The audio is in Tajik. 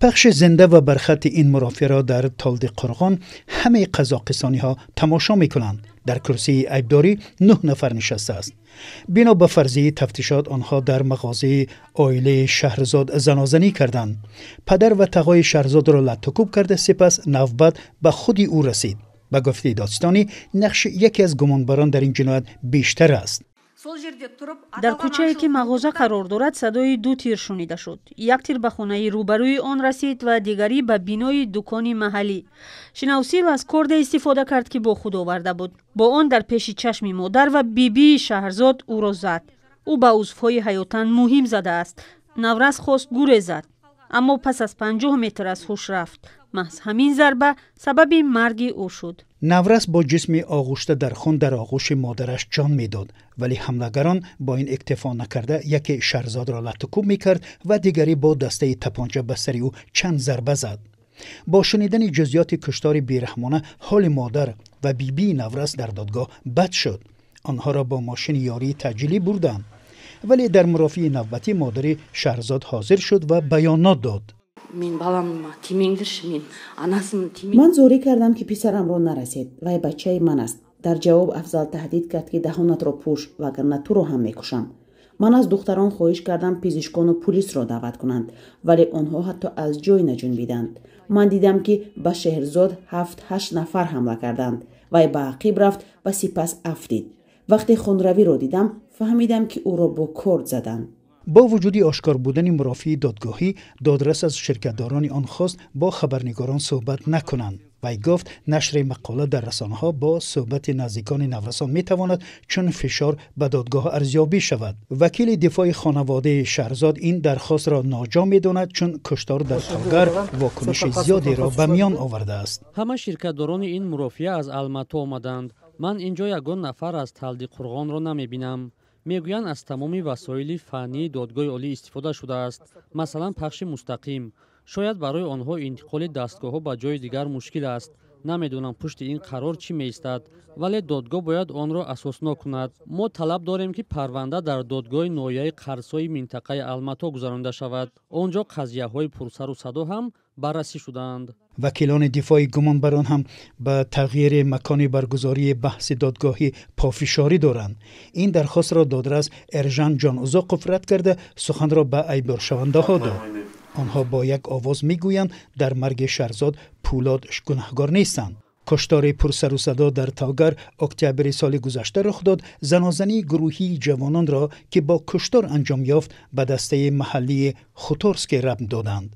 Пахши зинда ва бархати ин мурофиаро дар Талдиқурғон ҳамаи қазоқистониҳо тамошо мекунанд. Дар курсии айбдорӣ 9 нафар нишастааст. Бино ба фарзияи тафтишот, онҳо дар мағозаи оилаи Шаҳрзод занозанӣ карданд. Падар ва тағои Шаҳрзодро латтукӯб карда, сипас навбат ба худи ӯ расид. Ба гуфтаи додстонӣ, нақши яке аз гумонбарон дар ин ҷиноят бештар аст. Дар кӯчае, ки мағоза қарор дорад, садои 2 тир шунида шуд. Як тир ба хонаи рӯбарӯи он расид ва дигарӣ ба бинои дукони маҳаллӣ. Шинавсил аз корде истифода кард, ки бо худ оварда буд. Бо он дар пеши чашми модар ва бибии Шаҳрзод ӯро зад. Ӯ ба узвҳои ҳаётан муҳим задааст. Наврас хост гурезад, аммо пас аз 50 метр аз ҳуш рафт. Маҳз ҳамин зарба сабаби марги ӯ шуд. Наврас бо ҷисми оғушта дар хун дар оғӯши модараш ҷон медод, вале ҳамлагарон бо ин иктифо накарда, яке Шаҳрзодро латтукӯб мекард ва дигарӣ бо дастаи тапонча ба сари ӯ чанд зарба зад. Бо шунидани ҷузъиёти куштори бераҳмона, ҳоли модар ва бибии наврас дар додгоҳ бад шуд. Онҳоро бо мошини ёрии таъҷилӣ бурданд. Вале дар мурофиаи навбатӣ модари Шаҳрзод ҳозир шуд ва баёнот дод. Мен балама тимеңдерші, мен анасымын, тиме. Ман зорӣ кардам, ки писарамро нарасед. Вай бачаи ман аст. Дар ҷавоб Афзал таҳдид кард, ки даҳонатро пӯш, вагарна туро ҳам мекушам. Ман аз духтарон хоҳиш кардам пизишкону пулисро даъват кунанд, вале онҳо ҳатто аз ҷой наҷунбиданд. Ман дидам, ки ба Шеҳрзод 7-8 нафар ҳамла карданд. Вай ба ақиб рафт ва сипас афтид. Вақте хунравиро дидам, фаҳмидам, ки ӯро бо корд заданд. Бо вуҷуди ошкор будани мурофиаи додгоҳӣ, додрас аз ширкатдорони он хост бо хабарнигорон суҳбат накунанд. Вай гуфт, нашри мақола дар расонаҳо бо суҳбати наздикони наврасон метавонад чун фишор ба додгоҳ арзёбӣ шавад. Вакили дифои хонаводаи Шаҳрзод ин дархостро ноҷо медонад, чун куштор дар Талгар вокуниши зиёдеро ба миён овардааст. Ҳама ширкатдорони ин мурофиа аз Алмато омаданд. Ман инҷо ягон нафар аз Талдиқурғонро намебинам. Мегӯянд, аз тамоми васоили фаннии додгоҳи олӣ истифода шудааст, масалан, пахши мустақим. Шояд барои онҳо интиқоли дастгоҳҳо ба ҷои дигар мушкил аст. Намедонам, пушти ин қарор чӣ меистад, вале додгоҳ бояд онро асоснок кунад. Мо талаб дорем, ки парванда дар додгоҳи ноҳияи Қарсои минтақаи Алмато гузаронида шавад. Он ҷо қазияҳои пурсару садо ҳам баррасӣ шудаанд. Вакилони дифои гумонбарон ҳам ба тағйири макони баргузории баҳси додгоҳӣ пофишорӣ доранд. Ин дархостро додрас Эржан Ҷонузоқов рад карда, суханро ба айбдоршавандаҳо дод. Онҳо бо як овоз мегӯянд, дар марги Шаҳрзод Пӯлод гунаҳгор нестанд. Куштори пурсарусадо дар Талгар октябри соли гузашта рух дод. Занозании гурӯҳии ҷавононро, ки бо куштор анҷом ёфт, ба дастаи маҳаллии Хуторский рабт доданд.